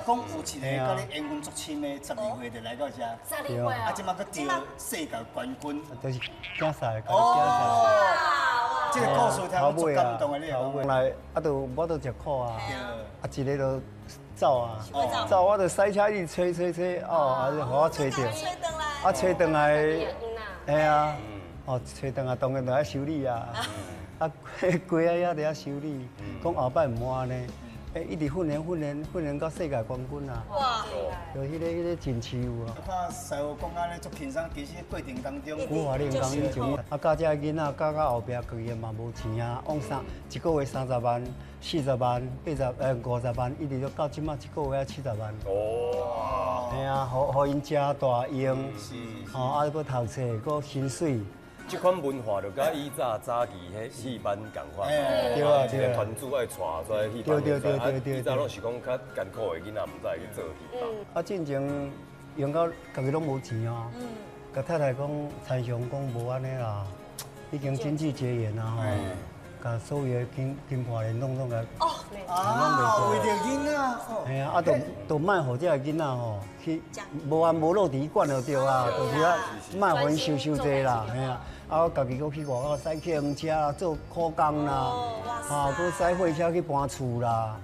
講有一个佮你緣分足深的，12歲就來到遮， 12歲啊。啊，這馬閣得世界冠軍。就是競賽，哦，這個故事聽講足感動的，你會講？來，啊，就無法度食苦啊，啊，一个就走啊，走我就駛車一直揣揣揣，哦，啊，就予我揣著，啊，揣轉來，嘿啊，哦，揣轉來當然就愛修理啊，啊，規仔夜佇遐修理，講後擺毋好按呢，欸，一直訓練訓練訓練到世界冠軍啊！哇！就彼个真舒服啊！我看師傅講按呢足輕鬆，其實過程當中，我話你講以前，啊教這个囡仔教到後壁，家己嘛無錢啊，往三一個月30萬、40萬、8050萬，一直到這馬一個月愛70萬。哦！嘿啊，予𪜶食大用，吼啊，閣讀冊，閣薪水。這款文化就佮以早早期彼戲班仝款，對啊，一个團主愛帶出來戲班，以早攏是講較艱苦的囡仔毋才會去做戲班。啊，進前用到家己攏無錢哦，共太太講，參詳講無按呢啦，已經經濟節約啦吼，共所有的金金塊連攏攏共，哦，啊，為著囡仔，嘿啊，啊，就就莫予這个囡仔吼去無安無落佇管就對啊，就是啊，莫予𪜶受傷濟啦，嘿啊。啊，我家己閣去外口駛客運車啦，做苦工啦，哈，閣駛貨車去搬厝啦。